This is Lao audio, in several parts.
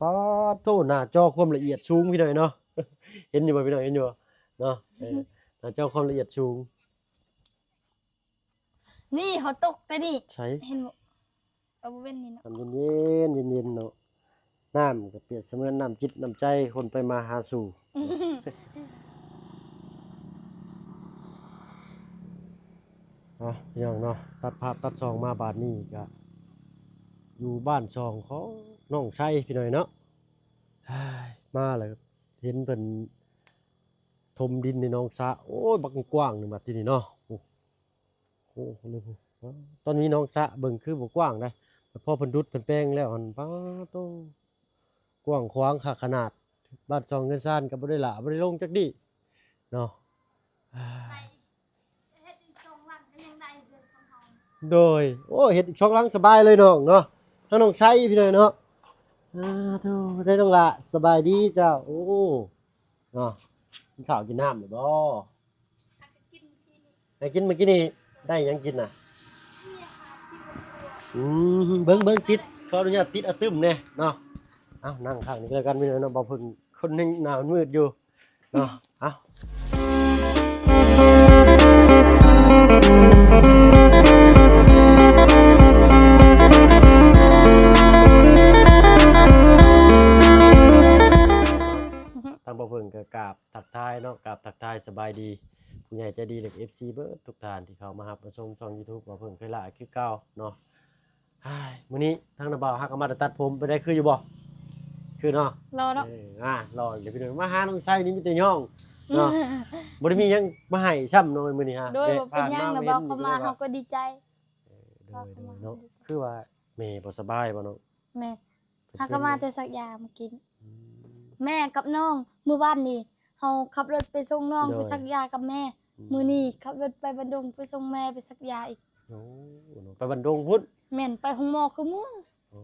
ປາດໂທ້ ໜ້າຈໍຄວາມລະອຽດສູງພີ່ນ້ອງເນາະ. ເຫັນຢູ່ບໍ່ພີ່ນ້ອງ ເຫັນຢູ່ບໍ່ເນາະ? ເອີ ໜ້າຈໍຄວາມລະອຽດສູງ. ນີ້ເຮົາຕົກແຕ່ນີ້ ໃສ? ເຫັນບໍ່? ເອົາບໍ່ແມ່ນນີ້ເນາະ. ນ້ຳເຢັນໆ ເຢັນໆ ເນາະ. ນ້ຳກໍປຽບສະເໝືອນນ້ຳຈິດນ້ຳໃຈຄົນໄປມາຫາສູ່. ເອົາ ພີ່ນ້ອງເນາະ, ຕັດພາບຕັດຊ່ອງມາບາດນີ້ກະຢູ່ບ້ານຊ່ອງຂອງນ້ອງໄຊພີ່ນ້ອງເນາະ. ມາແລ້ວເຫັນເພິ່ນຖົມດິນໃນໜອງສະ. ໂອ້ຍ ບັກກວ້າງໜຶ່ງບາດທີນີ້ເນາະ. ໂອ້ ໂອ້ ຕອນມີໜອງສະເບິ່ງຄືບໍ່ກວ້າງໃດ໋, ແຕ່ພໍເພິ່ນດຸດເພິ່ນແປງແລ້ວຫັ້ນ ປາດໂທ້ ກວ້າງຂວາງຄັກຂະໜາດ. ບ້ານຊ່ອງເຮືອນຊານກໍບໍ່ໄດ້ຫຼ້າບໍ່ໄດ້ລົງຈັກດີ້ເນາະ. ໂດຍ ໂອ້ ເຮັດອີກສອງຫຼັງສະບາຍເລີຍນ້ອງເນາະ, ທັງນ້ອງໄຊພີ່ນ້ອງເນາະ. ອາ ໂທ້ ໄດ້ນ້ອງຫຼ້າ ສະບາຍດີເຈົ້າ. ໂອ້ ເນາະ ກິນເຂົ້າກິນນ້ຳແລ້ວບໍ່? ໃຫ້ກິນມື້ກີ້ນີ້ ໄດ້ຫຍັງກິນນະ? ອືມ ເບິ່ງໆ ຕິດ ຂໍອະນຸຍາດຕິດອະຕຶ້ມແດ່ເນາະ. ເອົາ ນັ່ງຂ້າງນີ້ກໍແລ້ວກັນ ພີ່ນ້ອງເນາະ, ບໍ່ເພິ່ງຄົນຍັງໜ້າມືດຢູ່ເນາະ. ເອົາ ທາງບໍ່ເພິ່ງກໍກາບ ທັກທາຍເນາະ, ກາບທັກທາຍສະບາຍດີຜູ້ໃຫຍ່ໃຈດີ ແລະ ເອັຟຊີ ເບິດທຸກທ່ານທີ່ເຂົ້າມາຮັບມາຊົມຊ່ອງ YouTube ບໍ່ເພິ່ງເຄີຍຫຼ້າຄືເກົ່າເນາະ. ອ້າຍ ມື້ນີ້ທາງນ້າບ່າວຫາກໍມາແຕ່ຕັດຜົມ ເປັນໃດຄືຢູ່ບໍ່? ຄືເນາະ ຫຼໍ່ເນາະ. ເອີ ອ່າ ຫຼໍ່ເລີຍພີ່ນ້ອງ, ມາຫານ້ອງໄຊນີ້ມີແຕ່ຍ້ອງເນາະ. ບໍ່ໄດ້ມີຫຍັງມາໃຫ້ຊ້ຳເນາະມື້ນີ້ຮະ. ໂດຍ ບໍ່ເປັນຫຍັງ ນ້າບ່າວເຂົ້າມາເຮົາກໍດີໃຈ. ເອີ ໂດຍໆ ເນາະ. ຄືວ່າແມ່ບໍ່ສະບາຍບໍ່ນ້ອງ? ແມ່ນ ຫາກໍມາແຕ່ສັກຢາມາກິນ. ອືມ ແມ່ກັບນ້ອງ ມື້ວານນີ້ເຮົາຂັບລົດໄປສົ່ງນ້ອງ ໂດຍ ໄປສັກຢາກັບແມ່. ອືມ ມື້ນີ້ຂັບລົດໄປບັນດົງ ໄປສົ່ງແມ່ໄປສັກຢາອີກ. ໂອ້ ໄປບັນດົງພຸ້ນ? ແມ່ນ ໄປໂຮງໝໍຄູ່ມື້. ໂອ້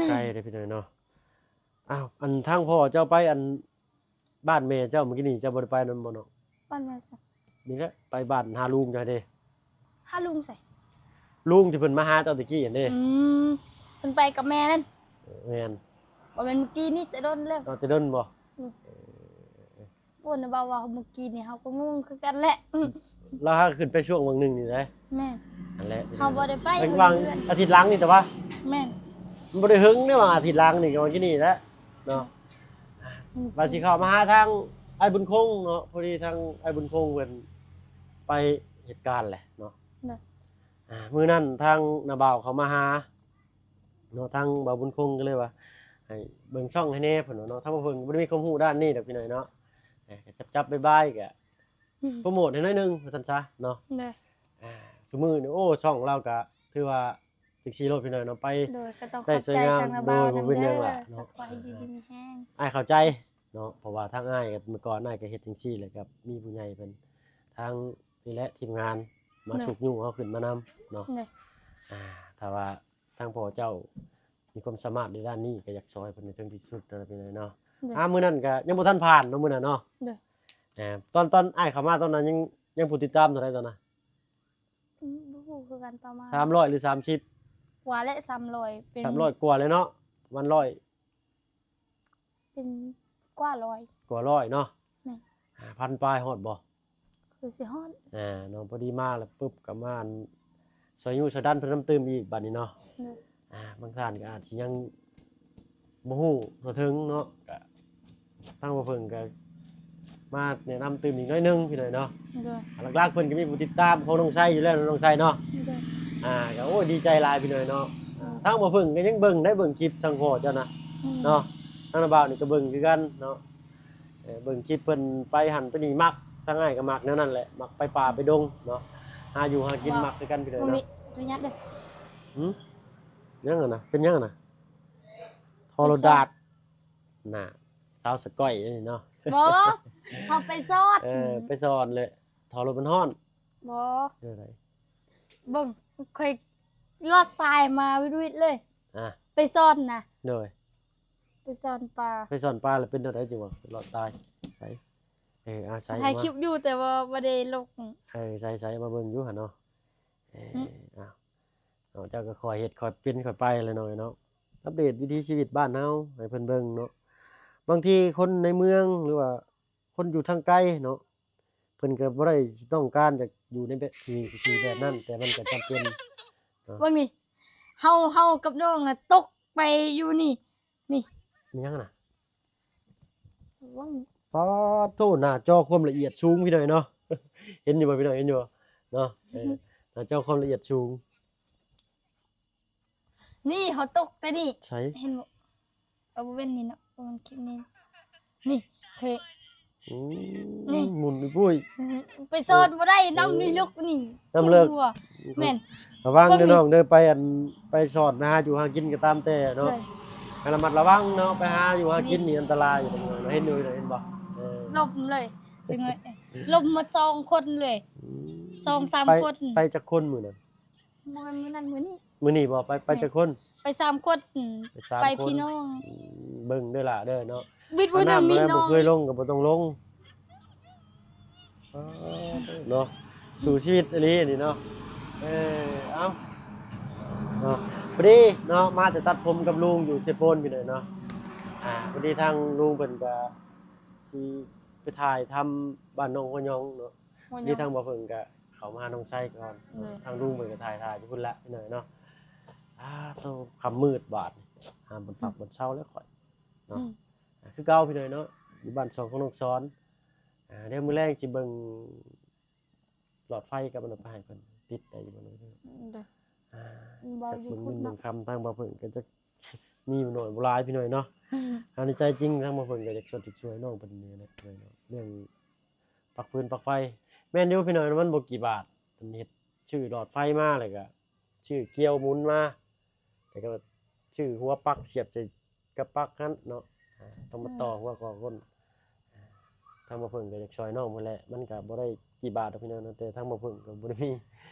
ໄກເດ້ພີ່ນ້ອງເນາະ. ອ້າວ ອັນທາງພໍ່ເຈົ້າໄປ ອັນ ບ້ານແມ່ເຈົ້າມື້ກີ້ນີ້ ເຈົ້າບໍ່ໄດ້ໄປນຳບໍ່ນ້ອງ? ບ້ານແມ່ໃສ? ນີ້ແຫຼະ ໄປບ້ານຫາລຸງເຈົ້າເດ້. ຫາລຸງໃສ? ລຸງທີ່ເພິ່ນມາຫາເຈົ້າແຕ່ກີ້ຫັ້ນເດ້. ອືມ ເພິ່ນໄປກັບແມ່ນັ້ນ. ແມ່ນ. ບໍ່ແມ່ນມື້ກີ້ນີ້ ແຕ່ດົນແລ້ວ. ເອົາ ແຕ່ດົນບໍ່? ອືມ ເອີ ໂອ້ ນະບ່າວວ່າມື້ກີ້ນີ້ເຮົາກໍງົງຄືກັນແຫຼະ. ອືມ ລາວຫາຂຶ້ນໄປຊ່ວງຫວ່າງໜຶ່ງນີ້ໄດ໋. ແມ່ນ ຫັ້ນແຫຼະ ເຮົາບໍ່ໄດ້ໄປ ຫວ່າງອາທິດຫຼັງນີ້ແຕ່ວ່າ. ແມ່ນ ມັນບໍ່ໄດ້ເຫິງເດ້ ຫວ່າງອາທິດຫຼັງນີ້ ກໍຫວ່າງກີ້ນີ້ແຫຼະ. ເນາະ ອືມ ວ່າຊິເຂົ້າມາຫາທາງອ້າຍບຸນຄົງເນາະ, ພໍດີທາງອ້າຍບຸນຄົງເພິ່ນໄປເຮັດການແຫຼະເນາະ. ໂດຍ ອ່າ ມື້ນັ້ນທາງນ້າບ່າວເຂົາມາຫາເນາະ, ທາງບ່າວບຸນຄົງກໍເລີຍວ່າໃຫ້ເບິ່ງຊ່ອງໃຫ້ແດ່ ເພິ່ນວ່າເນາະ. ທາງບໍ່ເພິ່ງບໍ່ໄດ້ມີຄວາມຮູ້ດ້ານນີ້ດອກ ພີ່ນ້ອງເນາະ, ຈັບໆບາຍໆ ກໍ ອືມ ໂປຣໂມດໃຫ້ໜ້ອຍໜຶ່ງວ່າຊັ້ນຊະເນາະ. ໂດຍ ອ່າ ຊຸມື້ນີ້ ໂອ້ ຊ່ອງລາວກໍຖືວ່າ ຈັ່ງຊີ້ໂລດພີ່ນ້ອງເນາະ ໄປ. ໂດຍ ກໍຕ້ອງຂອບໃຈທາງນ້າບ່າວນຳເດີ ໂດຍ ບໍ່ເປັນຫຍັງລະເນາະ ຂໍໃຫ້ຢູ່ດີມີແຮງ. ອ້າຍເຂົ້າໃຈເນາະ ເພາະວ່າທາງອ້າຍກໍເມື່ອກ່ອນອ້າຍກໍເຮັດຈັ່ງຊີ້ແຫຼະ ກັບມີຜູ້ໃຫຍ່ເພິ່ນ ທາງນີ້ແຫຼະທີມງານມາຊຸກຍູ້ເຮົາຂຶ້ນມານຳເນາະ. ໂດຍ ອ່າ ຖ້າວ່າທາງພໍ່ເຈົ້າມີຄວາມສາມາດໃນດ້ານນີ້ ກໍຢາກຊ່ອຍເພິ່ນໃຫ້ເຖິງທີ່ສຸດເນາະ ພີ່ນ້ອງເນາະ. ໂດຍ ອ່າ ມື້ນັ້ນກໍຍັງບໍ່ທັນຜ່ານເນາະ ມື້ນັ້ນເນາະ. ໂດຍ ເອີ ຕອນ ຕອນອ້າຍເຂົ້າມາຕອນນັ້ນ ຍັງ ຍັງຜູ້ຕິດຕາມເທົ່າໃດຕອນນັ້ນ? ອືມ ບໍ່ຮູ້ຄືກັນ ປະມານສາມຮ້ອຍຫຼືສາມສິບ ກວ່າແຫຼະ. ສາມຮ້ອຍ ເປັນ ສາມຮ້ອຍກວ່າແລ້ວເນາະ ປະມານຮ້ອຍ ເປັນກວ່າຮ້ອຍ ກວ່າຮ້ອຍເນາະ. ແມ່ນ ຫ້າພັນປາຍຮອດບໍ່? ຄືຊິຮອດ ອ່າ ເນາະ. ພໍດີມາແລ້ວປຶບ ກໍມາ ອັນ ຊ່ອຍຍູ້ຊ່ອຍດັນເພິ່ນນຳຕື່ມອີກບາດນີ້ເນາະ. ໂດຍ ອ່າ ບາງທ່ານກໍອາດຊິຍັງ ບໍ່ຮູ້ທົ່ວເຖິງເນາະ, ກະທາງບໍ່ເພິ່ງກະມາແນະນຳຕື່ມອີກໜ້ອຍໜຶ່ງພີ່ນ້ອງເນາະ. ໂດຍ ຫຼັກໆເພິ່ນກະມີຜູ້ຕິດຕາມຂອງນ້ອງໄຊຢູ່ແລ້ວເນາະ ນ້ອງໄຊເນາະ. ໂດຍ ອ່າ ກະໂອ້ຍ ດີໃຈຫຼາຍພີ່ນ້ອງເນາະ. ໂດຍ ອ່າ ທາງບໍ່ເພິ່ງກະຍັງເບິ່ງໄດ້ ເບິ່ງຄລິບທາງພໍ່ເຈົ້ານະ ອືມ ເນາະ, ທາງນ້າບ່າວນີ້ກະເບິ່ງຄືກັນເນາະ. ເອີ ເບິ່ງຄລິບເພິ່ນໄປຫັ້ນໄປນີ້ ມັກ ທາງອ້າຍກະມັກແນວນັ້ນແຫຼະ ມັກໄປປ່າໄປດົງເນາະ, ຫາຢູ່ຫາກິນ ວ່າ ມັກຄືກັນພີ່ນ້ອງເນາະ. ຫຍັງຫັ້ນນະ ເປັນຫຍັງຫັ້ນນະ? ທໍ່ລົດດາດ ໜ້າ ສາວສະກ້ອຍເນາະ. ບໍ່ ເຮົາໄປສອນ ເອີ ໄປສອນແຫຼະ ທໍ່ລົດມັນຮ້ອນ. ບໍ່ ເຮັດຈັ່ງໃດ? ເບິ່ງ ຂ້ອຍລອດຕາຍມາວິດໆເລີຍ. ອ່າ ໄປສອນນະ. ໂດຍ ໄປສອນປາ ໄປສອນປາແລ້ວເປັນແນວໃດຈຶ່ງວ່າລອດຕາຍ? ໃສ ເອີ ອາ ໃສ ຖ່າຍຄລິບຢູ່ ແຕ່ວ່າບໍ່ໄດ້ລົງ. ເອີ ໃສໆ ມາເບິ່ງຢູ່ຫັ້ນເນາະ. ເອີ ຫຶ ອ້າວ ເນາະ ເຈົ້າກໍຄ່ອຍເຮັດຄ່ອຍເປັນຄ່ອຍໄປແຫຼະນ້ອງເອີຍເນາະ. ອັບເດດວິຖີຊີວິດບ້ານເຮົາໃຫ້ເພິ່ນເບິ່ງເນາະ. ບາງທີຄົນໃນເມືອງ ຫຼືວ່າຄົນຢູ່ທາງໄກເນາະ ເພິ່ນກໍບໍ່ໄດ້ຊິຕ້ອງການຢາກຢູ່ໃນແບບທີ່ ທີ່ແບບນັ້ນ ແຕ່ມັນກໍຈຳເປັນເນາະ. ເບິ່ງນີ້ ເຮົາ ເຮົາກັບນ້ອງນະຕົກໄປຢູ່ນີ້ ນີ້ ມີຫຍັງນະ? ເບິ່ງ ປາດໂທ້ ໜ້າຈໍຄວາມລະອຽດສູງ ພີ່ນ້ອງເນາະ. ເຫັນຢູ່ບໍ່ພີ່ນ້ອງ ເຫັນຢູ່ບໍ່ເນາະ? ເອີ ໜ້າຈໍຄວາມລະອຽດສູງ. ນີ້ເຮົາຕົກແຕ່ນີ້ ໃສ? ເຫັນບໍ່? ເອີ ບໍ່ແມ່ນນີ້ເນາະ ບໍ່ແມ່ນຄລິບນີ້ ນີ້ ເຮີ້ຍ ອືມ ນີ້ ໝຸນປຸ້ຍ ໄປສອນບໍ່ໄດ້ ເອີ ນ້ຳນີ້ເລິກນີ້ ນ້ຳເລິກ ແມ່ນ ລະວັງເດີນ້ອງເດີ ໄປອັນ ໄປສອນໄປຫາຢູ່ຫາກິນກໍຕາມແຕ່ເນາະ ໃຫ້ລະມັດລະວັງເນາະ ໄປຫາຢູ່ຫາກິນນີ້ອັນຕະລາຍຢູ່ ເຫັນຢູ່ ເຫັນບໍ່? ເອີ ລົມເລີຍ ຈັກໜ້ອຍ ລົມໝົດສອງຄົນເລີຍ ອືມ ສອງສາມຄົນ ໄປຈັກຄົນມື້ນັ້ນ? ບໍ່ແມ່ນມື້ນັ້ນ ມື້ນີ້ ມື້ນີ້ບໍ່? ໄປ ໄປຈັກຄົນ? ໄປສາມຄົນ ໄປສາມ ໄປພີ່ນ້ອງ ອືມ ເບິ່ງເດີຫຼ້າເດີເນາະ ວິດຜູ້ໜຶ່ງນີ້ນ້ອງ ບໍ່ເຄີຍລົງກໍບໍ່ຕ້ອງລົງ ເອີ ເນາະ ສູ້ຊີວິດອີ່ຫຼີນີ້ເນາະ ເອີ ເອົ້າ ເນາະ ພໍດີເນາະ ມາແຕ່ຕັດຜົມກັບລຸງຢູ່ເຊໂປນພີ່ນ້ອງເນາະ ອ່າ ພໍດີທາງລຸງເພິ່ນກໍຊິໄປຖ່າຍທຳບ້ານໜອງຫົວຫຍອງເນາະ ນີ້ທາງບ່າວເຜິ້ງກະເຂົ້າມາຫານ້ອງໄຊກ່ອນ ທາງລຸງເພິ່ນກະຖ່າຍ ຖ່າຍຢູ່ພຸ້ນລະ ພີ່ນ້ອງເນາະ ອາໂຕ ຄ່ຳມືດບາດນີ້ ຫາບ່ອນພັກບ່ອນເຊົາແລ້ວຂ້ອຍເນາະ ອືມ ຄືເກົ່າ ພີ່ນ້ອງເນາະ ຢູ່ບ້ານຊ່ອງຂອງນ້ອງສອນ ອາ ດຽວມື້ແລງຊິເບິ່ງຫຼອດໄຟກັບອັນນັ້ນໄປໃຫ້ເພິ່ນ ຕິດໄດ້ຢູ່ບໍ່ເນາະ ອືມ ເດີ ອາ ຈັກເບິ່ງເງິນເບິ່ງຄຳ ທາງບ່າວເຜິ້ງກະຈັກ ມີບໍ່ໜ້ອຍບໍ່ຫຼາຍ ພີ່ນ້ອງເນາະ ອືມ ອັນໃນໃຈຈິງທາງບ່າວເຜິ້ງກໍຢາກຊ່ວຍ ຊ່ວຍນ້ອງເພິ່ນນີ້ແຫຼະ ເລື່ອງປັກຟືນປັກໄຟ ແມ່ນຢູ່ພີ່ນ້ອງ ມັນບໍ່ກີ່ບາດ ມັນເຮັດ ຊື້ຫຼອດໄຟມາ ແລ້ວກໍຊື້ກ່ຽວໝູນມາ ແລ້ວກໍຊື້ຫົວປັກສຽບໃສ່ກັບປັກຫັ້ນເນາະ ອາ ຕ້ອງມາຕໍ່ ອືມ ຫົວຕໍ່ກົ້ນ ທາງບ່າວເຜິ້ງກໍຢາກຊ່ອຍນ້ອງເພິ່ນແຫຼະ ມັນກໍບໍ່ໄດ້ ກີ່ບາດດອກພີ່ນ້ອງເນາະ ແຕ່ທາງບ່າວເຜິ້ງກໍບໍ່ໄດ້ມີ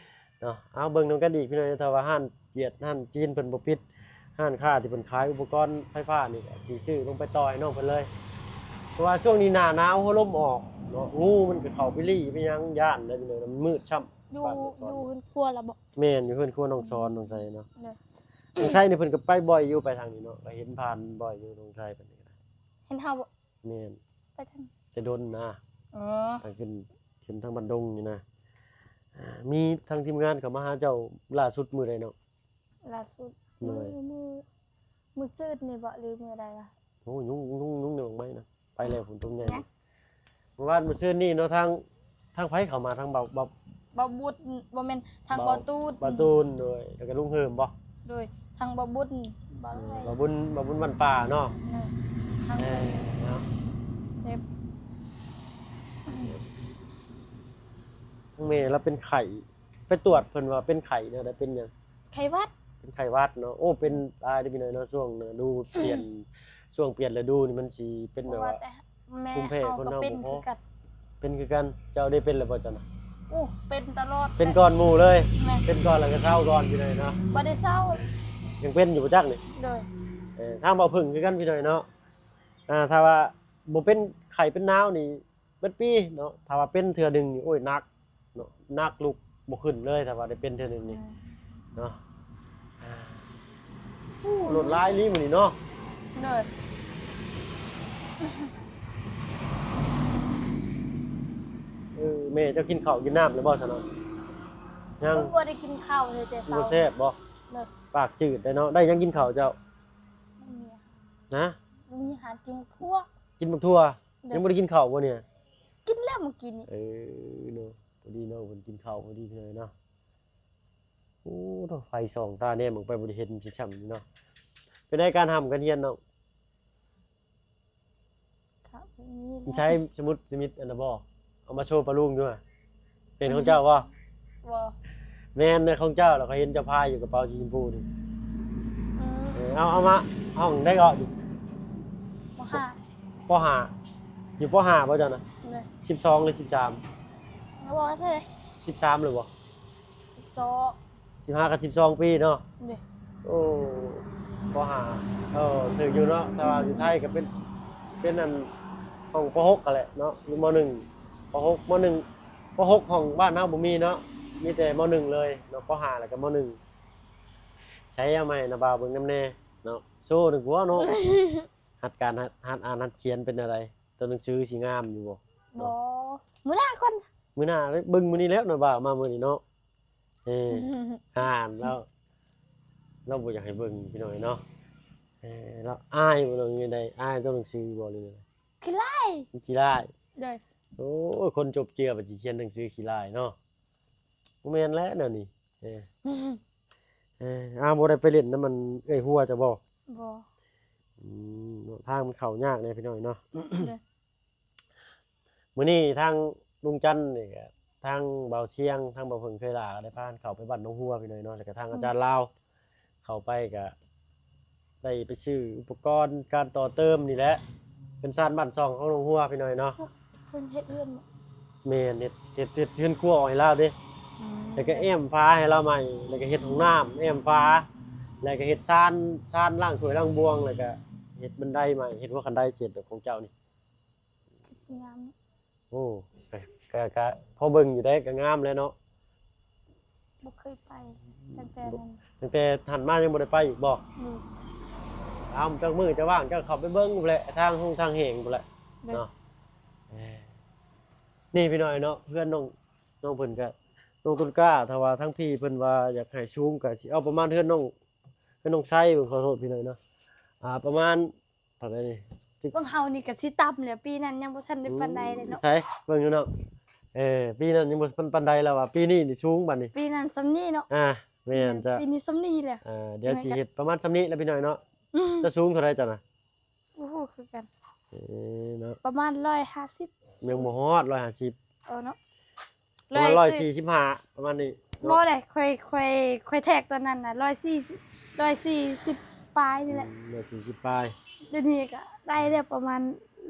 ເນາະ ເອົາເບິ່ງນຳກັນອີກພີ່ນ້ອງ ຖ້າວ່າຮ້ານຫວຽດຮ້ານຈີນເພິ່ນບໍ່ປິດ ຮ້ານຄ້າທີ່ເພິ່ນຂາຍອຸປະກອນໄຟຟ້ານີ້ກໍຊິຊື້ລົງໄປຕໍ່ໃຫ້ນ້ອງເພິ່ນເລີຍ ເພາະວ່າຊ່ວງນີ້ໜ້າໜາວ ຫົວລົມອອກເນາະ ງູມັນກໍເຂົ້າໄປລີ້ໄປຫຍັງ ຢ້ານເດ້ພີ່ນ້ອງ ມັນມືດຊ້ຳ ຢູ່ ບ້ານນ້ອງສອນ ຢູ່ເຮືອນຄົວລະບໍ? ແມ່ນ ຢູ່ເຮືອນຄົວນ້ອງສອນ ນ້ອງໄຊເນາະ ໂດຍ ນ້ອງໄຊນີ້ເພິ່ນກໍໄປບ່ອຍຢູ່ ໄປທາງນີ້ເນາະ ກໍເຫັນຜ່ານບ່ອຍຢູ່ ນ້ອງໄຊເພິ່ນນີ້ກໍໄດ້ ເຫັນເຮົາບໍ? ແມ່ນ ໄປທາງ ແຕ່ດົນນະ ເອີ ທາງຂຶ້ນ ຂຶ້ນທາງບ້ານດົງນີ້ນະ ອາ ມີທາງທີມງານເຂົ້າມາຫາເຈົ້າລ່າສຸດມື້ໃດເນາະ? ລ່າສຸດ ໂດຍ ມື້ ມື້ ມື້ຊືນນີ້ບໍ ຫຼືມື້ໃດວະ? ໂອ້ ຍຸງ ຍຸງ ຍຸງໃນໝາກໄມ້ນະ ໄປແລ້ວ ຝົນຕົກໃຫຍ່ ນະ ມື້ວານມື້ຊືນນີ້ເນາະ ທາງ ທາງໃຜເຂົ້າມາ? ທາງບ່າວ ບ່າວ ບ່າວບຸດ ບໍ່ແມ່ນ ທາງບ່າວ ບ່າວຕູດ ບ່າວຕູນ ໂດຍ ແລ້ວກໍລຸງເຮີມບໍ? ໂດຍ ທາງບ່າວບຸດ ບ່າວ ເອີ ເລີຍ ບ່າວບຸນ ບ່າວບຸນບ້ານປ່າເນາະ ເອີ ທາງ ເອີ ເພິ່ນເນາະ ເຈັບ ທາງແມ່ລາວເປັນໄຂ້ ໄປຕວດເພິ່ນວ່າເປັນໄຂ້ແນວໃດ ເປັນຫຍັງ? ໄຂ້ຫວັດ ເປັນໄຂ້ຫວັດເນາະ ໂອ້ ເປັນຫຼາຍເດ້ພີ່ນ້ອງເນາະ ຊ່ວງລະດູປ່ຽນ ຊ່ວງປ່ຽນລະດູນີ້ມັນຊິເປັນແບບວ່າ ແມ່ ພູມແພ້ຄົນເຮົາບໍ່ພໍ ເປັນຄືກັນ ເປັນຄືກັນ ເຈົ້າໄດ້ເປັນແລ້ວບໍ່ເຈົ້ານະ? ໂອ້ ເປັນຕະຫຼອດ ເປັນກ່ອນໝູ່ເລີຍ ແມ່ນ ເປັນກ່ອນແລ້ວກໍເຊົາກ່ອນຢູ່ເລີຍເນາະ ບໍ່ໄດ້ເຊົາ ຍັງເປັນຢູ່ບໍ່ຈັກນີ້ ໂດຍ ເອີ ທາງບ່າວເຜິ້ງຄືກັນພີ່ນ້ອງເນາະ ອ່າ ຖ້າວ່າບໍ່ເປັນໄຂ້ເປັນໜາວນີ້ ເບິດປີເນາະ ຖ້າວ່າເປັນເທື່ອໜຶ່ງນີ້ ໂອ້ຍ ໜັກເນາະ ໜັກ ລຸກບໍ່ຂຶ້ນເລີຍ ຖ້າວ່າໄດ້ເປັນເທື່ອໜຶ່ງນີ້ ອືມ ເນາະ ອ່າ ໂອ້ ລົດຫຼາຍອີ່ຫຼີມື້ນີ້ເນາະ ໂດຍ ເອີ ແມ່ເຈົ້າກິນເຂົ້າກິນນ້ຳແລ້ວບໍ່ຊະເນາະ? ຍັງ ບໍ່ໄດ້ກິນເຂົ້າເລີຍແຕ່ເຊົ້າ ບໍ່ແຊບບໍ່? ໂດຍ ປາກຈືດໄດ໋ເນາະ ໄດ້ຫຍັງກິນເຂົ້າເຈົ້າ? ບໍ່ມີອາຫານ ຮະ? ບໍ່ມີອາຫານ ກິນໝາກຖົ່ວ ກິນໝາກຖົ່ວ ໂດຍ ຍັງບໍ່ໄດ້ກິນເຂົ້າບໍ່ນີ້? ກິນແລ້ວມື້ກີ້ນີ້ ເອີ ເນາະ ພໍດີເນາະ ເພິ່ນກິນເຂົ້າພໍດີເລີຍເນາະ ໂອ້ ເນາະ ໄຟສ່ອງຕາແນມອອກໄປບໍ່ໄດ້ເຫັນຊິຊ້ຳນີ້ເນາະ ເປັນໃດການຮ່ຳການຮຽນນ້ອງ? ກໍມີແຫຼະ ໃຊ້ສະໝຸດສະມິດອັນນະບໍ່? ເອົາມາໂຊປາລຸງຢູ່ຫະ ເປັນຂອງເຈົ້າບໍ່? ບໍ່ ແມ່ນຂອງເຈົ້າ ແລ້ວຂ້ອຍເຫັນເຈົ້າພາຍຢູ່ກະເປົາສີຊົມພູນີ້ ອືມ ເອີ ເອົາ ເອົາມາ ຫ້ອງໃດເກາະຢູ່? ປໍຫ້າ ປໍຫ້າ ຢູ່ປໍຫ້າບໍ່ເຈົ້ານະ? ໂດຍ ສິບສອງຫຼືສິບສາມ? ບໍ່ເທົ່າໃດ ສິບສາມແລ້ວບໍ່? ສິບສອງ ສິບຫ້າກັບສິບສອງປີເນາະ ໂດຍ ໂອ້ ປໍຫ້າ ເອີ ຖືກຢູ່ເນາະ ແຕ່ວ່າຢູ່ໄທກໍເປັນ ເປັນອັນ ຫ້ອງປໍຫົກຫັ້ນແຫຼະເນາະ ຢູ່ ມໍໜຶ່ງ ປໍຫົກ ມໍໜຶ່ງ ປໍຫົກຫ້ອງບ້ານເຮົາບໍ່ມີເນາະ ມີແຕ່ ມໍໜຶ່ງ ເລີຍເນາະ ປໍຫ້າ ແລ້ວກໍ ມໍໜຶ່ງ ໃສ ເອົາມາໃຫ້ນ້າບ່າວເບິ່ງນຳແດ່. ເນາະ ໂຊໜຶ່ງກວ່າເນາະ ຫັດການ ຫັດ ຫັດອ່ານ ຫັດຂຽນເປັນແນວໃດ? ຕົວໜັງສືຊິງາມຢູ່ບໍ່? ບໍ່ ມື້ໜ້າກ່ອນ ມື້ໜ້າເບິ່ງມື້ນີ້ແລ້ວເນາະ ບ່າວມາມື້ນີ້ເນາະ. ເອີ ອ່ານແລ້ວ ລາວບໍ່ຢາກໃຫ້ເບິ່ງພີ່ນ້ອງເນາະ. ເອີ ລາວອາຍບໍ່ ຫຼືຈັ່ງໃດ? ອາຍຕົວໜັງສືບໍ່ ຫຼືແນວໃດ? ຂີ້ລ້າຍ ຂີ້ລ້າຍ ໂດຍ. ໂອ້ຍ ຄົນຈົບເຈືອບັດຊິຂຽນໜັງສືຂີ້ລ້າຍເນາະ ບໍ່ແມ່ນແຫຼະແນວນີ້. ເອີ ເອີ ອ້າວ ບໍ່ໄດ້ໄປຫຼິ້ນນຳມັນເອື້ອຍຫົວເຈົ້າບໍ່? ບໍ່. ອືມ ທາງມັນເຂົ້າຍາກແດ່ພີ່ນ້ອງເນາະ. ໂດຍ. ມື້ນີ້ທາງລຸງຈັນນີ້ກະ ທາງບ່າວຊຽງ ທາງບ່າວເຜິ້ງເຄີຍຫຼ້າ ໄດ້ພາກັນເຂົ້າໄປບ້ານໜອງຫົວພີ່ນ້ອງເນາະ ແລ້ວກະທາງອາຈານລາວ ເຂົ້າໄປກະໄດ້ໄປຊື້ອຸປະກອນການຕໍ່ເຕີມນີ້ແຫຼະ ເປັນຊານບ້ານຊ່ອງຂອງໜອງຫົວພີ່ນ້ອງເນາະ. ເພິ່ນເຮັດເຮືອນບໍ່? ແມ່ນ ເຮັດ ເຮັດ ເຮັດເຮືອນຄົວອອກໃຫ້ລາວເດ້. ອືມ ແລ້ວກະແອ້ມຝາໃຫ້ລາວໃໝ່ ແລ້ວກະເຮັດຫ້ອງນ້ຳ ແອ້ມຝາ ແລ້ວກະເຮັດຊານ ຊານລ້າງຖ້ວຍລ້າງບ່ວງ ແລ້ວກະເຮັດບັນໄດໃໝ່ ເຮັດຫົວຄັນໄດເຈັດແບບຂອງເຈົ້ານີ້ ຄືຊິງາມ. ໂອ້ ກະ ກະ ກະພໍເບິ່ງຢູ່ເດ້ ກະງາມແຫຼະເນາະ. ບໍ່ເຄີຍໄປ ຕັ້ງແຕ່ນັ້ນ ຕັ້ງແຕ່ຫັ້ນມາຍັງບໍ່ໄດ້ໄປອີກບໍ່? ອືມ ເອົາ ຈັກມື້ຈະວ່າງ ເຈົ້າເຂົ້າໄປເບິ່ງພຸ້ນແຫຼະ ທາງຫົງທາງແຫ້ງພຸ້ນແຫຼະ ໂດຍ ເນາະ. ເອີ ນີ້ພີ່ນ້ອງເນາະ ເຮືອນນ້ອງ ນ້ອງເພິ່ນກະ ນ້ອງຕົ້ນກ້າ ຖ້າວ່າທາງພີ່ເພິ່ນວ່າຢາກໃຫ້ສູງກະຊິເອົາປະມານເຮືອນນ້ອງ ເຮືອນນ້ອງໄຊເບິ່ງ ຂໍໂທດພີ່ນ້ອງເນາະ ອ່າ ປະມານ ເທົ່າໃດນີ້? ຂອງເຮົານີ້ກະຊິຕ່ຳແລ້ວ ປີນັ້ນຍັງບໍ່ທັນໄດ້ປານໃດເລີຍເນາະ. ໃສ ເບິ່ງຢູ່ເນາະ ເອີ ປີນັ້ນຍັງບໍ່ປານໃດ ແລ້ວວ່າປີນີ້ນີ້ສູງບາດນີ້ ປີນັ້ນສ່ຳນີ້ເນາະ. ອ່າ ແມ່ນ ແມ່ນ ຈ້ະ ປີນີ້ສ່ຳນີ້ແຫຼະ. ອ່າ ດຽວຊິເຮັດປະມານສ່ຳນີ້ແຫຼະພີ່ນ້ອງເນາະ. ອືມ ເຈົ້າສູງເທົ່າໃດເຈົ້ານະ? ບໍ່ຮູ້ຄືກັນ. ເອີ ເນາະ ປະມານຮ້ອຍຫ້າສິບ ຍັງບໍ່ຮອດຮ້ອຍຫ້າສິບ. ເອີເນາະ ປະມານຮ້ອຍສີ່ສິບຫ້າ ປະມານນີ້ເນາະ. ບໍ່ໄດ້ ຂ້ອຍ ຂ້ອຍ ຂ້ອຍແທກຕອນນັ້ນນະ ຮ້ອຍສີ່ສິບ ຮ້ອຍສີ່ສິບປາຍນີ້ແຫຼະ. ອືມ ຮ້ອຍສີ່ສິບປາຍ ດຽວນີ້ກະໄດ້ແລ້ວປະມານ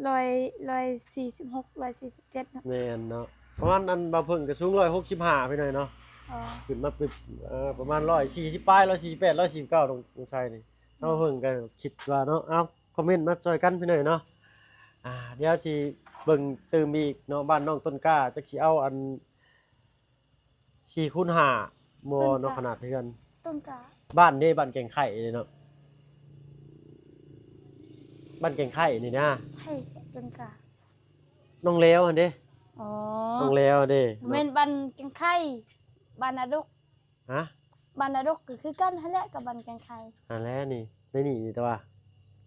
ຮ້ອຍ ຮ້ອຍສີ່ສິບຫົກ ຮ້ອຍສີ່ສິບເຈັດເນາະ. ແມ່ນເນາະ ປະມານ ອັນ ບ່າວເຜິ້ງກະສູງຮ້ອຍຫົກສິບຫ້າພີ່ນ້ອງເນາະ. ອໍ ຂຶ້ນມາປຶບ ເອີ ປະມານຮ້ອຍສີ່ສິບປາຍ ຮ້ອຍສີ່ສິບແປດ ຮ້ອຍສີ່ສິບເກົ້າ ນ້ອງ ນ້ອງໄຊນີ້. ເຮົາເບິ່ງກໍຄິດວ່າເນາະ ເອົາ ຄອມເມັນມາຊ່ອຍກັນພີ່ນ້ອງເນາະ. ອ່າ ດຽວຊິເບິ່ງຕື່ມອີກເນາະ ບ້ານນ້ອງຕົ້ນກ້າ ຈັກຊິເອົາອັນສີ່ຄູນຫ້າບໍ່ເນາະ ຂະໜາດເຮືອນ. ຕົ້ນກ້າ ບ້ານເດ້ ບ້ານແກ້ງໄຂ່ເດ້ເນາະ ບ້ານແກ້ງໄຂ່ນີ້ນະ ໃຜຕົ້ນກ້າ ນ້ອງແລ້ວຫັ້ນເດ້. ອໍ ນ້ອງແລ້ວເດ້ ບໍ່ແມ່ນ ເນາະ ບ້ານແກ້ງໄຂ່ ບ້ານອາດົກ. ຮະ? ບ້ານອາດົກກໍຄືກັນຫັ້ນແຫຼະກັບບ້ານແກ້ງໄຂ່. ຫັ້ນແຫຼະນີ້ ໃນນີ້ແຕ່ວ່າ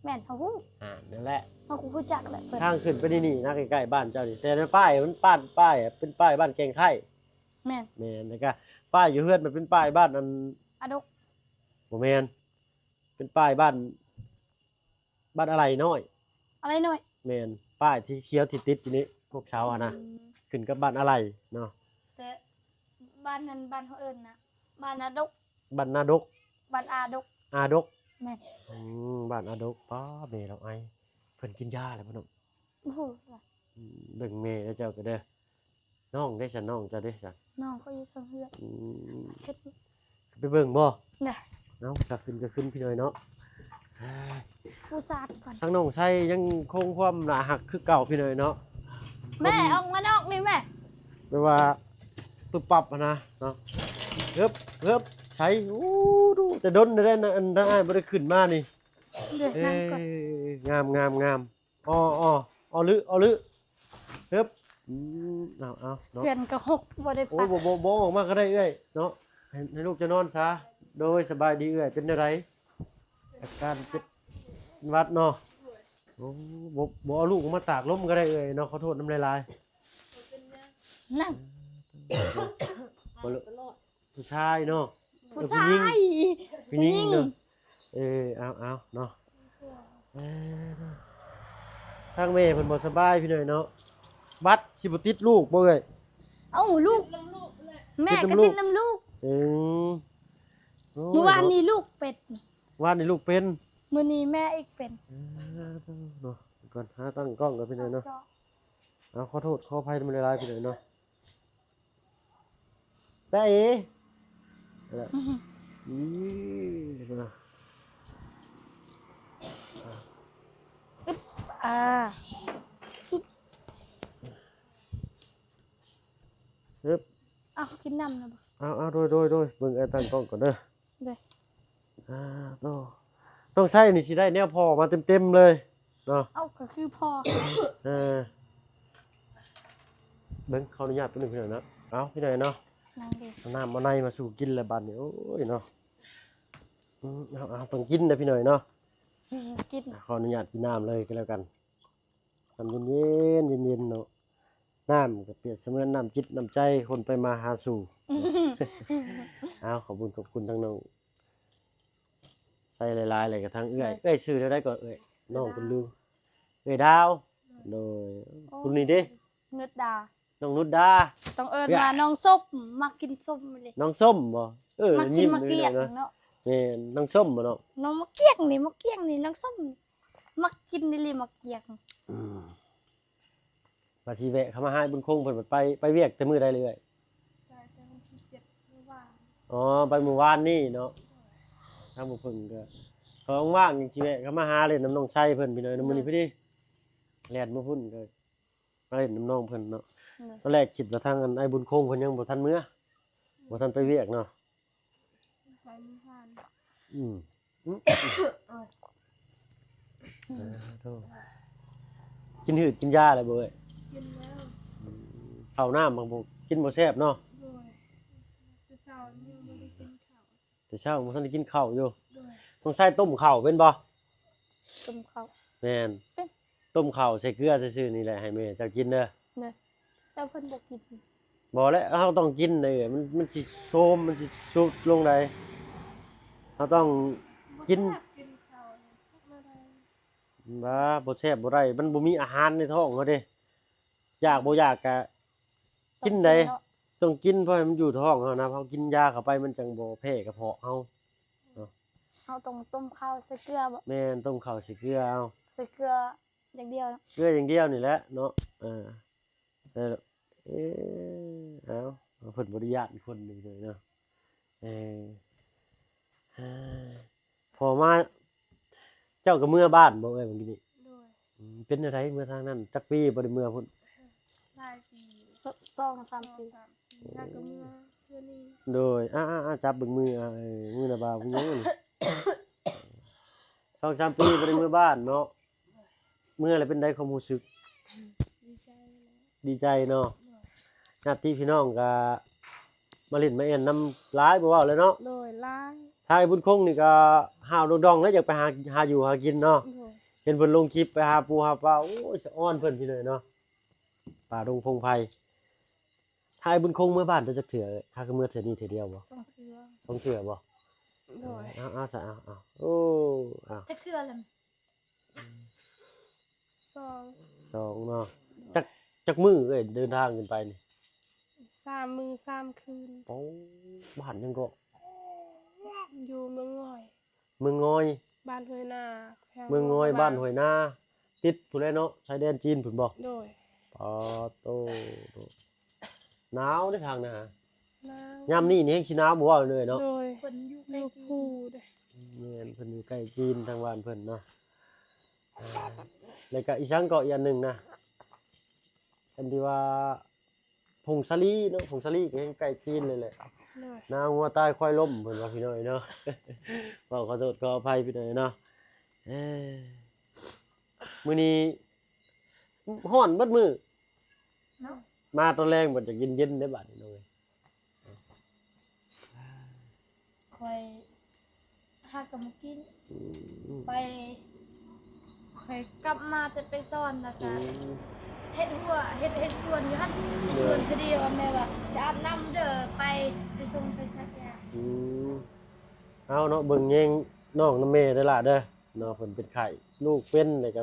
ແມ່ນ ເຮົາຮູ້. ອ່າ ນັ້ນແຫຼະ ເຮົາກໍຮູ້ຈັກແຫຼະເພິ່ນ. ທາງຂຶ້ນໄປນີ້ນະ ໃກ້ໆບ້ານເຈົ້ານີ້ ແຕ່ໃນປ້າຍມັນ ປ້າຍ ປ້າຍເປັນປ້າຍບ້ານແກ້ງໄຂ່. ແມ່ນ ແມ່ນ ແລ້ວກະປ້າຍຢູ່ເຮືອນມັນເປັນປ້າຍບ້ານອັນ ອາດົກ. ບໍ່ແມ່ນ ເປັນປ້າຍບ້ານ ບ້ານອາໄຫຼ່ນ້ອຍ. ອາໄຫຼ່ນ້ອຍ ແມ່ນ ປ້າຍທີ່ຂຽວທີ່ຕິດຢູ່ນີ້ ພວກເສົາຫັ້ນນະ. ອືມ ຂຶ້ນກັບບ້ານອາໄຫຼ່ເນາະ. ແຕ່ບ້ານນັ້ນ ບ້ານເຮົາເອີ້ນນະ ບ້ານອາດົກ. ບ້ານນາດົກ ບ້ານອາດົກ ອາດົກ. ແມ່ນ ອືມ ບ້ານອາດົກ. ປ້າ ແມ່ລາວໄອ ເພິ່ນກິນຢາແລ້ວບໍ່ນ້ອງ? ບໍ່ຮູ້. ອືມ ເບິ່ງແມ່ເຈົ້າກໍເດີ. ນ້ອງເດ້ຊັ້ນ ນ້ອງເຈົ້າເດ້ຊັ້ນ? ນ້ອງເຂົາຢູ່ເທິງເຮືອນ. ອືມ ເຮັດ ໄປເບິ່ງບໍ່? ນະ ເອົາ ຖ້າຂຶ້ນກໍຂຶ້ນພີ່ນ້ອງເນາະ. ປູຊາດກ່ອນ. ທາງນ້ອງໄຊຍັງຄົງຄວາມໜ້າຮັກຄືເກົ່າພີ່ນ້ອງເນາະ. ແມ່ ຄົນ ອອກມານອກນີ້ແມ່ ແບບວ່າປຶບປັບຫັ້ນນະເນາະ. ເຮີບ ເຮີບ ໄຊ ໂອ້ ດູ ແຕ່ດົນແລ້ວນະ ອັນທາງອ້າຍບໍ່ໄດ້ຂຶ້ນມານີ້. ເດີ ເອີ ນັ່ງກ່ອນ. ງາມ ງາມ ງາມ. ອໍ ອໍ ອໍ ລຶ ອໍ ລຶ ເອີບ ອືມ ເອົາ ເອົາເນາະ. ເຮືອນກໍຫົກ ບໍ່ໄດ້ ໂອ້ ປັກ ບໍ່ ບໍ່ ບໍ່ອອກມາກໍໄດ້ເອື້ອຍເນາະ. ໃຫ້ ໃຫ້ລູກເຈົ້ານອນຊະ. ໂດຍ ສະບາຍດີເອື້ອຍ ເປັນແນວໃດອາການເຈັບຫວັດເນາະ? ໂອ້ ບໍ່ ບໍ່ເອົາລູກອອກມາຕາກລົມກໍໄດ້ເອື້ອຍເນາະ. ຂໍໂທດນຳຫຼາຍໆ. ນັ່ງ ບໍ່ ຜູ້ຊາຍເນາະ. ເອີ ຜູ້ຊາຍ ຜູ້ຍິງ ຜູ້ຍິງ ຜູ້ຍິງເນາະ. ເອີ ເອົາ ເອົາເນາະ. ເອີ ທາງແມ່ເພິ່ນບໍ່ສະບາຍພີ່ນ້ອງເນາະ. ບັດຊິບໍ່ຕິດລູກບໍ່ເອື້ອຍ? ເອົ້າ ລູກ ແມ່ກໍຕິດນຳລູກ. ເອີ ໂອ້ຍ ມື້ວານນີ້ລູກເປັນ ວານນີ້ລູກເປັນ ມື້ນີ້ແມ່ອີກເປັນ. ເອີ ເນາະ ກ່ອນ ຫາຕັ້ງກ້ອງກ່ອນພີ່ນ້ອງເນາະ. ເອົາ ຂໍໂທດຂໍອະໄພນຳຫຼາຍໆ ພີ່ນ້ອງເນາະ. ຕາເອ ອືມ ອືມ ອາ ອຶບ ເອົາ ກິນນ້ຳນະບໍ່? ເອົາ ເອົາ ໂດຍ ໂດຍ ໂດຍ ເບິ່ງອ້າຍຕັ້ງກ້ອງກ່ອນເດີ. ໂດຍ ອ່າ ໂຕ ນ້ອງໄຊນີ້ຊິໄດ້ແນວພໍ່ມາເຕັມໆເລີຍເນາະ. ເອົ້າ ກໍຄືພໍ່. ເອີ ເບິ່ງ ຂໍອະນຸຍາດແປັບໜຶ່ງພີ່ນ້ອງເນາະ. ເອົາ ພີ່ນ້ອງເນາະ ນັ່ງເດ້ ເອົານ້ຳເອົາໃນມາສູ່ກິນແລ້ວບາດນີ້. ໂອ້ຍເນາະ ອືມ ເອົາ ເອົາ ຕ້ອງກິນເດີພີ່ນ້ອງເນາະ. ອືມ ກິນ ຂໍອະນຸຍາດກິນນ້ຳເລີຍກໍແລ້ວກັນ. ນ້ຳເຢັນໆ ເຢັນໆເນາະ. ນ້ຳກໍປຽບສະເໝືອນນ້ຳຈິດນ້ຳໃຈຄົນໄປມາຫາສູ່. ເອົາ ຂອບຄຸນ ຂອບຄຸນທາງນ້ອງໄຊຫຼາຍໆ ແລ້ວກໍທາງເອື້ອຍ. ເອື້ອຍຊື່ແນວໃດກໍເອື້ອຍ? ນ້ອງເພິ່ນລືມ. ເອື້ອຍດາວ. ໂດຍ. ໂອ້ ຄົນນີ້ເດ້? ນຸດດາ. ນ້ອງນຸດດາ. ຕ້ອງເອີ້ນວ່ານ້ອງສົ້ມ ມັກກິນສົ້ມອີ່ຫຼີ. ນ້ອງສົ້ມບໍ່? ເອີ ຍິ້ມ ມັກກິນໝາກກ້ຽງເນາະ. ແມ່ນ ນ້ອງສົ້ມບໍ່ນ້ອງ? ນ້ອງໝາກກ້ຽງນີ້ ໝາກກ້ຽງນີ້ ນ້ອງສົ້ມ ມັກກິນອີ່ຫຼີໝາກກ້ຽງ. ອືມ ວ່າຊິແວະເຂົ້າມາຫາອ້າຍບຸນຄົງເພິ່ນ ໄປ ໄປວຽກແຕ່ມື້ໃດເອື້ອຍ? ໄປແຕ່ວັນທີເຈັດມື້ວານ. ອໍ ໄປມື້ວານນີ້ເນາະ. ທາງບໍ່ເພິ່ນກໍ ເຂົາວ່າງໆ ຈັ່ງຊິແວະເຂົ້າມາຫາຫຼິ້ນນຳນ້ອງໄຊເພິ່ນ ພີ່ນ້ອງ. ມື້ນີ້ພໍດີແລ່ນມາພຸ້ນ ກໍມາຫຼິ້ນນຳນ້ອງເພິ່ນເນາະ. ຕອນແລກຄິດວ່າທາງອັນອ້າຍບຸນຄົງເພິ່ນຍັງບໍ່ທັນເມືອ ບໍ່ທັນໄປວຽກເນາະ. ໄປມື້ວານ. ອືມ ອືມ ເອີ ໂທ ກິນຫືດກິນຢາແລ້ວບໍ່ເອີຍ? ກິນແລ້ວ. ອືມ ເຂົ້ານ້ຳມັນບໍ່ ກິນບໍ່ແຊບເນາະ. ໂດຍ. ແຕ່ເຊົ້າຍັງບໍ່ໄດ້ກິນເຂົ້າ. ແຕ່ເຊົ້າບໍ່ທັນໄດ້ກິນເຂົ້າຢູ່. ໂດຍ. ສົງໄສຕົ້ມເຂົ້າເປັນບໍ່? ຕົ້ມເຂົ້າ. ແມ່ນ. ເປັນ. ຕົ້ມເຂົ້າໃສ່ເກືອຊື່ໆນີ້ແຫຼະ ໃຫ້ແມ່ເຈົ້າກິນເດີ. ໂດຍ. ແຕ່ເພິ່ນບໍ່ກິນ. ບໍ່ແຫຼະ ເຮົາຕ້ອງກິນເດ້ ມັນ ມັນຊິໂຊມ ມັນຊິຊຸດລົງໃດ. ເຮົາຕ້ອງກິນ. ບໍ່ແຊບ ກິນເຂົ້ານີ້ ບໍ່ ບໍ່ແຊບບໍ່ໄດ້ ມັນບໍ່ມີອາຫານໃນທ້ອງເຮົາເດ້. ຢາກບໍ່ຢາກກະກິນໃດ. ຕ້ອງກິນເນາະ. ຕ້ອງກິນເພື່ອໃຫ້ມັນຢູ່ທ້ອງເຮົານະ. ເຮົາກິນຢາເຂົ້າໄປ ມັນຈັ່ງບໍ່ແພ້ກະເພາະເຮົາເນາະ. ເຮົາຕ້ອງຕົ້ມເຂົ້າໃສ່ເກືອບໍ່? ແມ່ນ ຕົ້ມເຂົ້າໃສ່ເກືອເອົາ. ໃສ່ເກືອຢ່າງດຽວເນາະ. ເກືອຢ່າງດຽວນີ້ແຫຼະເນາະ. ເອີ ເອີ ເອີ ເອົາ ເພິ່ນບໍ່ໄດ້ຢ້ານຄົນນີ້ເລີຍເນາະ. ເອີ ພໍມາ ເຈົ້າກໍເມືອບ້ານບໍ່ເອີຍ ບາງທີນີ້? ໂດຍ. ອືມ ເປັນແນວໃດເມືອທາງນັ້ນ? ຈັກປີບໍ່ໄດ້ເມືອພຸ້ນ? ຫຼາຍປີ. ສ- ສອງສາມປີ. ສອງສາມປີ ຫາກໍເມືອເທື່ອນີ້. ໂດຍ. ອາໆໆ ຈັບເບິ່ງມື ອາ ເອີ ມືນະບ່າວຜູ້ຍິງ. ສອງສາມປີບໍ່ໄດ້ເມືອບ້ານເນາະ. ເມືອແລ້ວເປັນໃດຄວາມຮູ້ສຶກ? ດີໃຈ. ດີໃຈເນາະ. ໂດຍ. ຍາດຕິພີ່ນ້ອງກໍມາຫຼິ້ນມາແອ່ນນຳຫຼາຍ ບໍ່ເວົ້າແລ້ວເນາະ. ໂດຍ. ຫຼາຍ. ທາງອ້າຍບຸນຄົງນີ້ກໍຫ້າວດົງໆ ແລ້ວ ຢາກໄປຫາ ຫາຢູ່ຫາກິນເນາະ. ໂດຍ. ເຫັນເພິ່ນລົງຄລິບໄປຫາປູຫາປາ ໂອ້ຍ ສະອອນເພິ່ນພີ່ນ້ອງເນາະ ປ່າດົງພົງໄພ. ທາງອ້າຍບຸນຄົງເມືອບ້ານເຈົ້າຈັກເທື່ອ? ຫາກໍເມືອເທື່ອນີ້ເທື່ອດຽວບໍ່? ສອງເທື່ອ. ສອງເທື່ອບໍ່? ໂດຍ. ເອີ ເອົາໆ ຊະ ເອົາໆ ໂອ້ ເອົາ ຈັກເທື່ອລະ? ສອງ. ສອງເນາະ. ຈັກ ຈັກມື້ເອີຍເດີນທາງຂຶ້ນໄປນີ້? ສາມມື້ສາມຄືນ. ໂອ້ ບ້ານຫຍັງເກາະ? ຢູ່ເມືອງງອຍ. ເມືອງງອຍ ບ້ານຫ້ວຍນາ ແຂວງ ເມືອງງອຍ ຫຼວງພະບາງ ບ້ານຫ້ວຍນາ ຕິດພຸ້ນແຫຼະເນາະ ຊາຍແດນຈີນພຸ້ນບໍ່? ໂດຍ. ປາໂຕ ໜາວເດ້ທາງນະ. ໜາວ. ຍາມນີ້ນີ້ແຮງຊິໜາວບໍ່ເວົ້າເລີຍເນາະ. ໂດຍ. ເພິ່ນຢູ່ໃກ້ຈີນ ຢູ່ພູເດ້. ແມ່ນ ເພິ່ນຢູ່ໃກ້ຈີນ ທາງບ້ານເພິ່ນເນາະ. ອ່າ ແລ້ວກະອີກຫຍັງເກາະ ອີກອັນໜຶ່ງນະ ອັນທີ່ວ່າ ຜົງສາລີເນາະ ຜົງສາລີກໍແຮ່ງໃກ້ຈີນເລີຍແຫຼະ. ໂດຍ. ນາງົວຕາຍຄວາຍລົ້ມ ເພິ່ນວ່າພີ່ນ້ອງເນາະ. ເວົ້າຂໍໂທດຂໍອະໄພພີ່ນ້ອງເນາະ. ເອີ ມື້ນີ້ຮ້ອນເບິດມື້ເນາະ ມາຕອນແລງບັດຢາກເຢັນໆ ໄດ້ບາດນີ້ນ້ອງເອີຍ. ຂ້ອຍຫາກໍມາກິນ. ອືມ. ໄປ ຂ້ອຍກັບມາແຕ່ໄປສອນ ແລ້ວກໍ ອືມ ເຮັດຮົ້ວ ເຮັດ ເຮັດສວນຢູ່ຫັ້ນ. ໂດຍ. ສວນພໍດີວ່າແມ່ວ່າຈະອາບນ້ຳເດີ ໄປ ໄປສົ່ງໄປສັກຢາ. ອືມ. ເອົາເນາະ ເບິ່ງແຍງນ້ອງນຳແມ່ເດີຫຼ້າເດີເນາະ ເພິ່ນເປັນໄຂ້ ລູກເປັນ ແລ້ວກໍ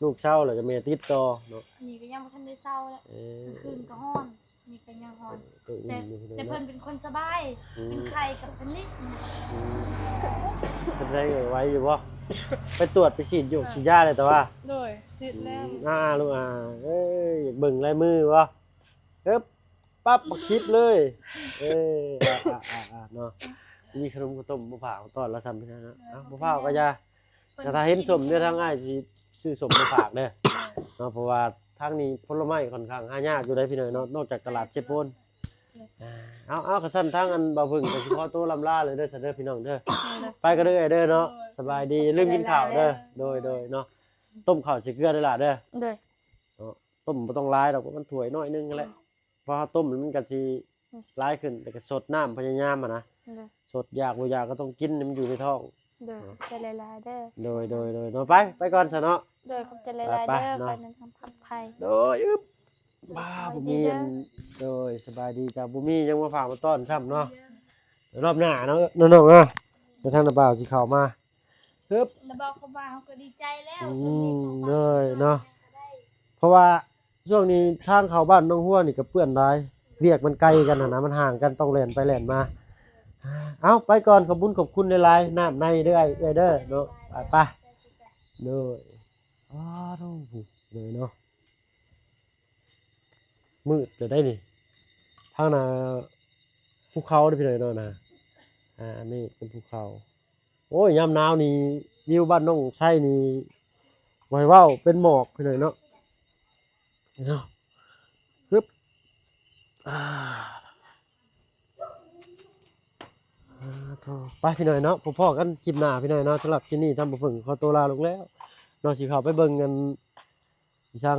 ລູກເຊົາ ແລ້ວກໍແມ່ຕິດຕໍ່ເນາະ. ອັນນີ້ກໍຍັງບໍ່ທັນໄດ້ເຊົາແຫຼະ. ເອີ ກາງຄືນກໍຮ້ອນ. ນີ້ກໍຍັງຮ້ອນ ເອີ ແຕ່ ແຕ່ເພິ່ນເປັນຄົນສະບາຍ. ອືມ. ເປັນໄຂ້ກັບເພິ່ນນີ້. ອືມ. ເປັນໄດ້ໄວຢູ່ບໍ່? ໄປຕວດໄປສີດຢູ່ ເອີ ສີດຢາແລ້ວແຕ່ວ່າ. ໂດຍ ສີດແລ້ວ. ອືມ. ອ່າ ລູກ ອ່າ ເອີຍ ຢາກເບິ່ງລາຍມືບໍ່? ເອີ ປັບ ບັກສິບເລີຍ. ເອີ ອ່າໆໆໆ ເນາະ ມີຂະໜົມເຂົ້າຕົ້ມມາຝາກຕ້ອນລາວຊ້ຳພີ່ນ້ອງເນາະ. ເອີ ເອົ້າ ບໍ່ພາວກໍຢ່າ ແຕ່ຖ້າເຫັນສົ້ມເດີ ທາງອ້າຍຊິຊື້ສົ້ມມາຝາກເດີເນາະ ເພາະວ່າທາງນີ້ຜົນລະໄມ້ຂ້ອນຂ້າງຫາຍາກຢູ່ໃດ໋ພີ່ນ້ອງເນາະ ນອກຈາກຕະຫຼາດເຊໂປນ. ອ່າ ເອົາ ເອົາ ຄັນຊັ້ນທາງອັນບ່າວເພິ່ງກໍຊິຂໍຕົວລ່ຳລາເລີຍເດີ ຊັ້ນເດີພີ່ນ້ອງເດີ. ໂດຍ ໄປກັນເດີເອື້ອຍເດີເນາະ. ໂດຍ ສະບາຍດີ ຢ່າລືມກິນເຂົ້າເດີ. ໂດຍ ໂດຍ ໂດຍເນາະ. ຕົ້ມເຂົ້າໃສ່ເກືອເດີຫຼະເດີ. ໂດຍ ເນາະ ຕົ້ມບໍ່ຕ້ອງຫຼາຍດອກ ປະມານຖ້ວຍນ້ອຍໜຶ່ງຫັ້ນແຫຼະ. ອືມ ເພາະເຮົາຕົ້ມມັນກໍຊິ ອືມ ຫຼາຍຂຶ້ນ ແລ້ວກໍຊົດນ້ຳ ພະຍາຍາມຫັ້ນນະ. ໂດຍ ຊົດ ຢາກບໍ່ຢາກກໍຕ້ອງກິນໃຫ້ມັນຢູ່ໃນທ້ອງ. ໂດຍ ເນາະ ຂອບໃຈຫຼາຍໆເດີ. ໂດຍ ໂດຍ ໂດຍເນາະ. ໄປ ໄປກ່ອນຊະເນາະ. ໂດຍ ຂອບໃຈຫຼາຍໆເດີ. ໄປໆເນາະ ເດີ ເນາະ ຂອອນເດີນທາງປອດໄພ. ໂດຍ ອຶບ ບາຍ ສະບາຍດີເດີ. ບໍ່ມີຫຍັງ. ໂດຍ ສະບາຍດີເຈົ້າ. ບໍ່ມີຫຍັງມາຝາກມາຕ້ອນຊ້ຳເນາະ. ໂດຍ ລອບໜ້າເນາະ ນ້ອງໆເນາະ. ແລ້ວທາງນ້າບ່າວຊິເຂົ້າມາ. ຮຶບ ແລ້ວບອກເຂົາວ່າເຮົາກໍດີໃຈແລ້ວ. ອືມ ເພິ່ນມີຂອງຂວັນ ເລີຍເນາະ. ເພາະວ່າຊ່ວງນີ້ທາງເຂົ້າບ້ານໜອງຫົວນີ້ກໍເປື້ອນຫຼາຍ ວຽກມັນໄກກັນຫັ້ນນະ ມັນຫ່າງກັນ ຕ້ອງແລ່ນໄປແລ່ນມາ. ເອົາ ໄປກ່ອນ ຂອບບຸນຂອບຄຸນຫຼາຍໆ ນ້ຳໃນເດີ້ ເອື້ອຍເດີ້ເນາະ. ໄປໆ ໂດຍ. ອ້າໂທ້ ເດີເນາະ ມືດແລ້ວໄດ໋ນີ້. ທາງໜ້າພູເຂົາເດ້ພີ່ນ້ອງເນາະນະ. ອ່າ ອັນນີ້ເປັນພູເຂົາ. ໂອ້ຍ ຍາມໜາວນີ້ ວິວບ້ານໜອງໄຊນີ້ ບໍ່ໃຫ້ເວົ້າ ເປັນໝອກພີ່ນ້ອງເນາະ. ເນາະ ຮຶບ ອ່າ ອ່າ ໂທ້ ໄປພີ່ນ້ອງເນາະ. ພໍ້ກັນຄລິບໜ້າພີ່ນ້ອງເນາະ. ສຳລັບຄລິບນີ້ທາງບ່າວເພິ່ງຂໍຕົວລາລົງແລ້ວເນາະ. ຊິເຂົ້າໄປເບິ່ງອັນ ອີ່ສັງ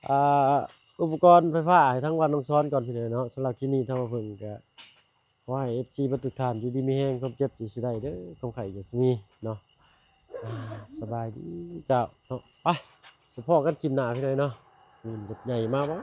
ອ່າ ອຸປະກອນໄຟຟ້າໃຫ້ທາງວັດໜອງຊອນກ່ອນພີ່ນ້ອງເນາະ. ສຳລັບຄລິບນີ້ທາງບ່າວເພິ່ງກໍຂໍໃຫ້ເອັຟຊີເບິດທຸກທ່ານຢູ່ດີມີແຮງ ຄວາມເຈັບຢ່າຊິໄດ້ເດີ້ ຄວາມໄຂ້ຢ່າຊິມີເນາະ. ອ່າ ສະບາຍດີເຈົ້າເນາະ. ໄປ ພໍ້ກັນຄລິບໜ້າພີ່ນ້ອງເນາະ. ມີລົດໃຫຍ່ມາບໍ່?